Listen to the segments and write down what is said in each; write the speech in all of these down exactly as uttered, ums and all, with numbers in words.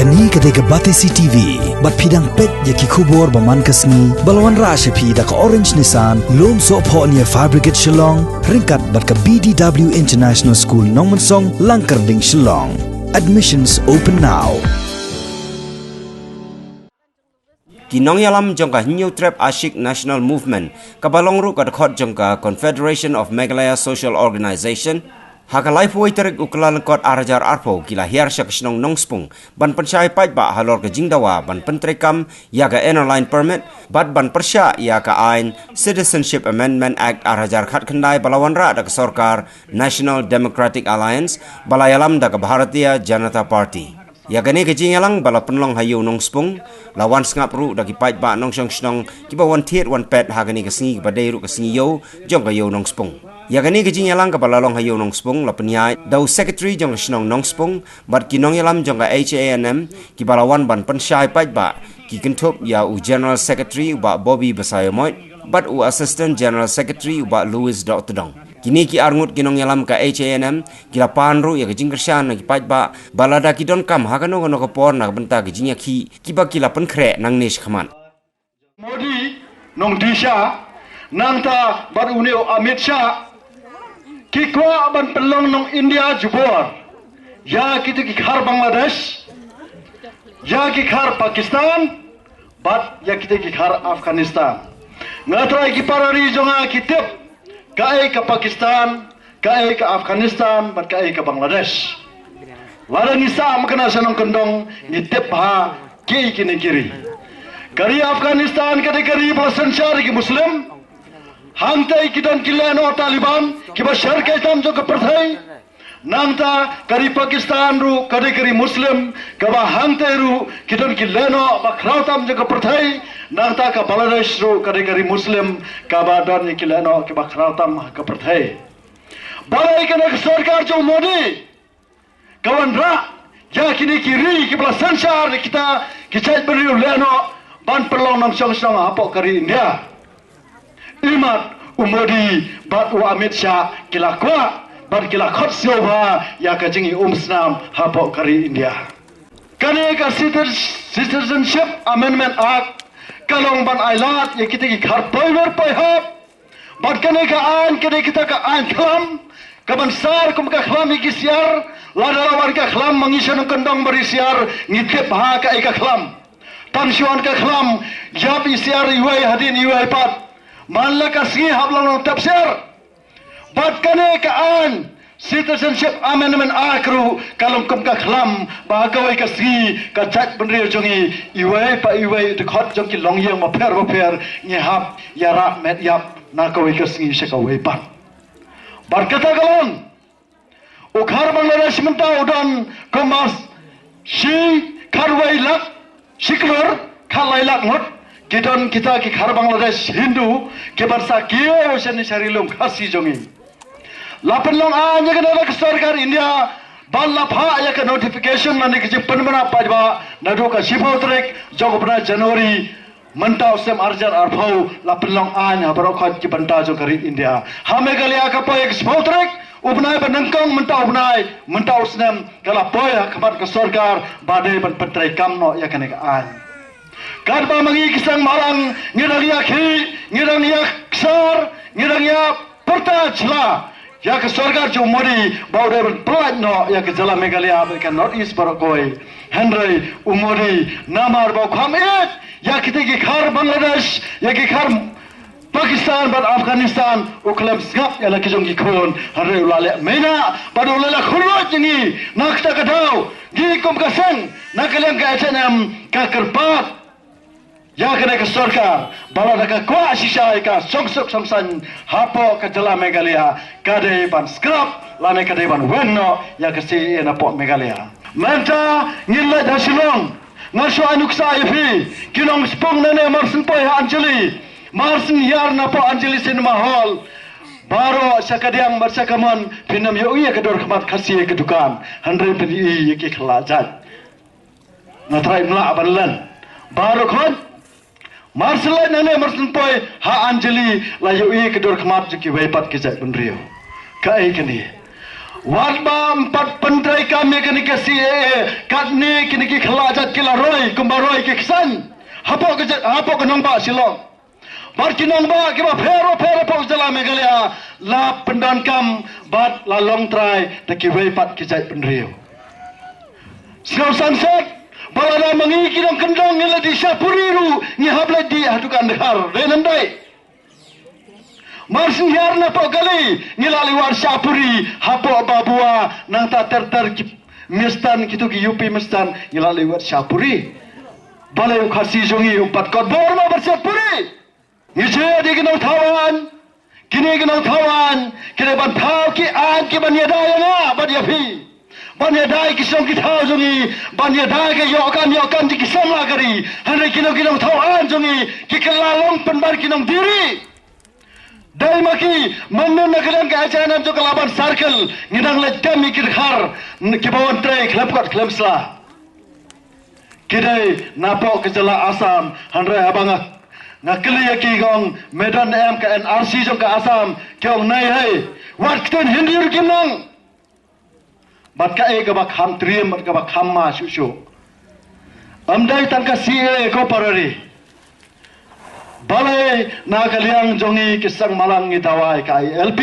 Kane ka dei ka Batesi T V, bad phi dang peit ïa ki khubor ba man ka sngi, ba la wanrah sha phi da ka Orange Nissan, Lumsohphoh near Fire Brigade Shillong, ryngkat bad ka B D W International School Nongmensong, Langkyrding, Shillong. Admissions open now. Ki nongïalam jong ka Hynñiewtrep Ashik National Movement, kaba long ruh ka dkhot jong ka Confederation of Meghalaya Social Organisation, ha ka laiphew tarik u Kyllalyngkot ar hajar arphew ki la hiar sha ka shnong Nongspung ban pynshai paidbah halor ka jingdawa ban pyntreikam ïa ka Inner Line Permit bad ban pyrshah ïa ka aiñ Citizenship Amendment Act ar hajar khatkhyndai ba la wanrah da ka sorkar National Democratic Alliance ba la ïalam da ka Bharatiya Janata Party. Ïa kane ka jingïalang ba la pynlong ha Ïew Nongspung, la wan sngap ruh da ki paidbah nongshong shnong kiba wan thied wan peit ha kane ka sngi kaba dei ruh ka sngi ïew jong ka Ïew Nongspung. Ïa kane ka jingïalang kaba la long ha Ïew Nongspung la pynïaid da u Secretary jong ka shnong Nongspung bad ki nongïalam jong ka H A N M kiba la wan ban pynshai paidbah, ki kynthup ïa u General Secretary u Bah Bobby Basaiawmoit bad u Assistant General Secretary u Bah Louis Dohtdong. Kine ki arngut ki nongïalam ka H A N M ki la pan ruh ïa ka jingkyrshan na ki paidbah ba lada ki donkam ha kano kano ka por na ka bynta ka jingïakhih kiba ki la pynkhreh nangne shakhmat. Modi, nongdisha, nangta bad une u Amit Shah, ki kwah ban pynlong nong India jubor ïa kita ki khar Bangladesh, ïa ki khar Pakistan, bad ïa kita ki khar Afghanistan. Nga trai ki para ri jong nga ki tip kaei ka Pakistan, kaei ka Afghanistan bad kaei ka Bangladesh. Lada ngi sah makna sha nongkyndong ngi tip bha kiei kine ki ri. Ka ri Afghanistan ka dei ka ri ba la synshar da ki Muslim. Hangtei ki don ki lehnoh Taliban kiba sher kai tam jong ka pyrthei. Nangta ka ri Pakistan ruh ka dei ka ri Muslim kaba hangtei ruh ki don ki lehnoh ba khraw tam jong ka pyrthei. Nangta ka Bangladesh ruh ka dei ka ri Muslim kaba don ïa ki lehnoh kiba khraw tam ha ka pyrthei. Balei kane ka sorkar jong u Modi ka wanrah ïa kine ki ri kiba la synshar da kita ki jaitbynriew lehnoh ban pynlong nongshong shnong hapoh ka ri India? Imat u Modi bad u Amit Shah ki la kwah bad ki la khot sngewbha ïa ka jingïaumsnam hapoh ka ri India. Kane ka Citi-, Citizenship Amendment Act ka long ban ailad ïa kita ki khar poiwer poihap. Bad kane ka aiñ ka dei kita ka aiñ khlam kaban sar kum ka khlam ïa ki syiar. Lada la wan ka khlam ma ngi sha nongkyndong bad ri syiar ngi tip bha kaei ka khlam. Tang shu wan ka khlam ïap i syiar iwei hadien iwei pat. Man la ka sngi hap long nongtep syiar. Bad kane ka aiñ Citizenship Amendment Act ruh ka long kum ka khlam ba ha kawei ka sngi ka jaitbynriew jong ngi iwei pa iwei dkhot jong ki longïing bapher bapher ngi hap ïarah met ïap na kawei ka sngi sha kawei pat. Bad kata ka long u khar Bangladesh mynta u don kumba shi khatwei lak shi klur khatlai lak ngut ki don kita ki khar Bangladesh Hindu kiban sa kiew shane sha ri lum Khasi jong ngi. La pynlong aiñ ïa kane da ka sorkar India bad la phah ïa ka notification lane ka jingpynbna paidbah naduh ka shiphew tarik jong u bnai January mynta u snem ar hajar arphew la pynlong aiñ ha baroh khoit ki bynta jong ka ri India. Ha Meghalaya ka poi ha ka shiphew tarik u bnai ba nyngkong mynta u bnai mynta u snem ka la poi ha khmat ka sorkar ba dei ban pyntreikam noh ïa kane ka aiñ. Katba ma ngi ki seng bhalang ngi dang ïakhih, ngi dang ïaksar, ngi dang ïa pyrta jla ïa ka sorkar jong u Modi ba u dei ban pyllait noh ïa ka jylla Meghalaya bad ka North East baroh kawei. Hynrei u Modi namar ba u kham ïeit ïa kita ki khar Bangladesh, ïa ki khar Pakistan bad Afghanistan u khlem sngap ïa la ki jong ki khun. Hynrei u la leh mynta bad u la leh khulot ïa ngi. Na kata ka daw ngi kum ka seng na ka liang ka H A N M ka kyrpad ïa kane ka sorkar ba lada ka kwah shisha ïa ka songsuk songsaiñ hapoh ka jylla Meghalaya ka dei ban scrap lane ka dei ban wan noh ïa ka C A A napoh Meghalaya. Mynta ngin leit ha Shillong. Nga shu ai nuksa ïa phi ki Nongspung nangne mar syn poi ha Anjali, mar syn hiar napoh Anjali Cinema Hall. Baroh sha kadiang bad sha kamon phin ym ïohi ïa ka dur khmat Khasi ïa ka dukan. Hynrei phin ïohi ïa ki khlajat. Nga trai mlah ban len. Baroh khon. Mar syn leit nangne mar syn poi ha Anjali la ïohi ka dur khmat jong kiwei pat ki jaitbynriew. Kaei kane? Wat ba ym pat pyntreikam ïa kane ka C A A, katne kine ki khlajat ki la roi kumba roi ki ksan hapoh ka jait, hapoh ka nongbah Shillong. Bad ki nongbah kiba pher bapher hapoh jylla Meghalaya la pyndonkam bad la long trai da kiwei pat ki jaitbynriew. Sngewsih sat ba lada ma ngi ki nongkyndong ngi la dih shah puri ruh ngi hap leit dih ha dukan dkhar, dei ne ym dei? Mar shen hiar napoh kali ngi la leit wad shah puri hapoh Babua, nangta ter ter ki Mistan, kito ki U P Mistan ngi la leit wad shah puri. Balei u Khasi jong ngi um pat kot bor ma ban shah puri? Ngi jied ïa ki nongthaw aiñ. Kine ki nongthaw aiñ ki dei ban thaw ki aiñ ki ban ïada ïa nga bad ïa phi, ban ïada ïa ki shnong ki thaw jong ngi, ban ïada ïa ka ïoh kam ïoh kam jong ki samla ka ri. Hynrei kine ki nongthaw aiñ jong ngi ki kylla long pynban ki nongdie ri. Dei ma ki, mynnin na ka liang ka H A N M jong ka Laban Circle ngi dang leit dem ïa ki dkhar kiba wan trei khlem kot khlem sla. Ki dei napoh ka jylla Assam, hynrei haba nga, nga kylli ïa ki, ki ong, me don ne em ka N R C jong ka Assam? Ki ong, nai hei, wat ktien Hindi ruh kim nang. Bad kaei kaba kham triem bad kaba kham ma shuh shuh. Ym dei tang ka C A A ko para ri. Balei na ka liang jong ngi ki seng balang ngi dawa ïa ka I L P?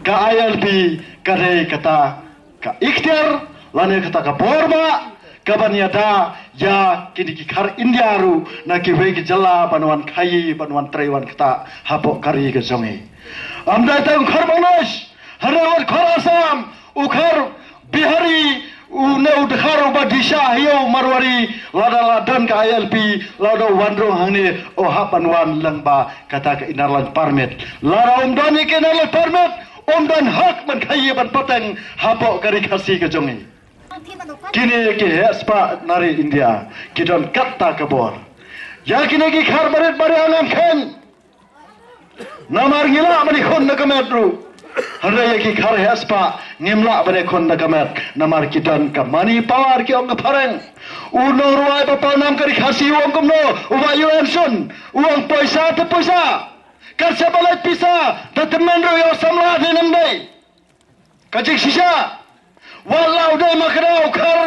Ka I L P ka dei kata ka ikhtiar lane kata ka bor ba ka ban ïada ïa kine ki khar India ruh na kiwei ki jylla ban wan khaïi, ban wan trei wan ktah hapoh ka ri ka jong ngi. Ym dei tang u khar Bangladesh, hynrei wat khar Assam, u khar Bihari, u ne u dkhar uba dih shah ha ïew Marwari, lada la don ka I L P, lada u wan rung hangne u hap ban wan lyngba kata ka Inner Line Permit. Lada um don ïa ka Inner Line Permit, um don hok ban khaïi ban pateng hapoh ka ri Khasi ka jong ngi. Kine ki heh spah na ri India ki don kata ka bor. Ïa kine ki khar barit barit ngam kheiñ. Namar ngi lah ban ïakhun da ka met ruh. Hynrei ïa ki khar heh spah ngim lah ban ïakhun da ka met namar ki don ka money power, ki ong ka phareng. U nongrwai ba paw nam ka ri Khasi u ong kumno, uba U N Sun, u ong poisa te poisa. Kat shaba leit pisa da tymmen ruh ïa u samla, dei ne ym dei? Ka jingshisha. Wat la u dei ma ka daw u khar,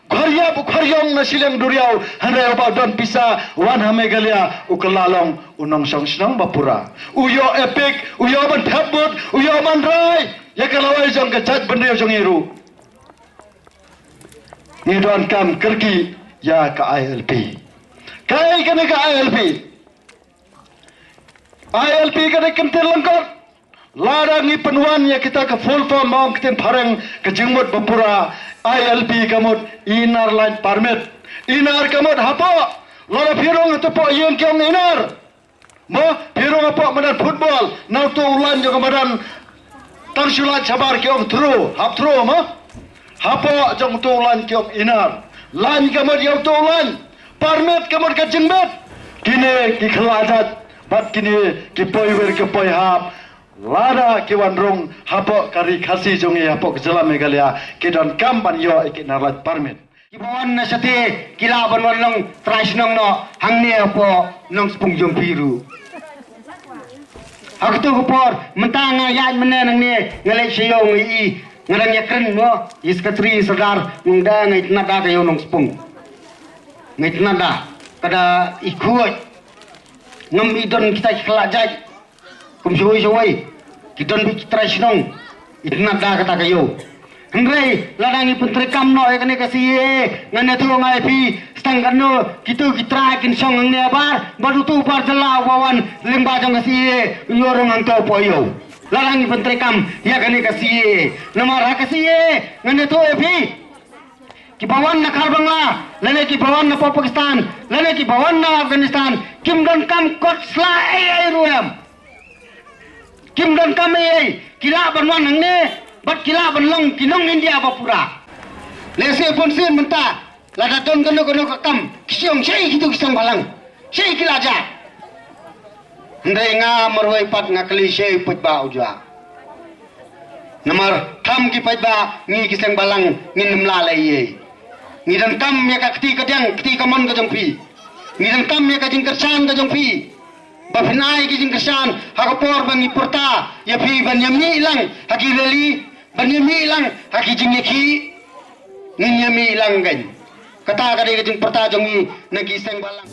u khar ïap, u khar ïong na shiliang duriaw, hynrei uba don pisa wan ha Meghalaya u kylla long u nongshong shnong ba pura. U ïoh EPIC, u ïoh ban thep vote, u ïoh ban rai ïa ka lawei jong ka jaitbynriew jong ngi ruh. Ngi donkam kyrkieh ïa ka I L P. Kaei kane ka I L P? I L P ka dei ka kyntien lyngkot. Lada ngi pynwan ïa kita ka full form, ma ong ka ktien phareng, ka jingmut ba pura, I L P ka mut Inner Line Permit. Inner ka mut hapoh. Lada phi rung hato poh ïing ki ong inner. Mo, phi rung hapoh madan football, na uto u line jong ka madan, tang shu lait shabar ki ong throw, hap throw mo. Hapoh jong uto u line ki ong inner. Line ka mut ïa uto u line. Permit ka mut ka jingbit. Kine ki khlajat bad kine ki poiwir ki poihap, lada ki wan rung hapoh ka ri Khasi jong ngi, hapoh ka jylla Meghalaya, ki donkam ban ïoh ïa ki Inner Line Permit. Kiba wan na shatei ki lah ban wan long trai shnong noh hangne hapoh Nongspung jong phi ruh. Ha kato ka por mynta nga ïaid mynne nangne, nga leit sha ïew nga ïohi, nga dang ïakren mo ïa Secretary Sordar, nga ong da nga itynnad da ka ïew Nongspung. Nga itynnad da ka da i khuid. Ngam i don kita ki khlajat. Kum shawei shawei ki don beit ki trai shnong, itynnad da kata ka ïew. Hynrei lada ngi pyntreikam noh ïa kane ka C A A, ngan ïathuh nga ïa phi, tang katno kito ki trai kin shong hangne habar, bad uto u bar jylla uba wan lyngba jong ka C A A u ïoh rung hangto hapoh ïew. Lada ngi pyntreikam ïa kane ka C A A. Namar ha ka C A A ngan ïathuh ïa phi, kiba wan na Khar Bangla, lane kiba wan na Pakistan, lane kiba wan na Afghanistan, kim donkam kot sla ei ei ruh em. Kim donkam ei ei, ki lah ban wan hangne bad ki lah ban long ki nong India ba pura. Lehse bunsien mynta lada don kano kano ka kam, ki shu ong shaei kito ki seng balang, shaei ki la jah. Hynrei nga marwei pat nga kylli shaei u paidbah u jia. Namar tam ki paidbah, ngi ki seng balang ngin ym lah leh ei ei. Ngi donkam ïa ka kti kadiang kti kamon ka jong phi. Ngi donkam ïa ka jingkyrshan ka jong phi. Ba phin ai ki jingkyrshan ha ka por ba ngi pyrta ïa phi ban ïa mih lang ha ki rally, ban ïa mih lang ha ki jingïakhih, ngin ïa mih lang kan. Kata ka dei ka jingpyrta jong ngi na ki seng balang.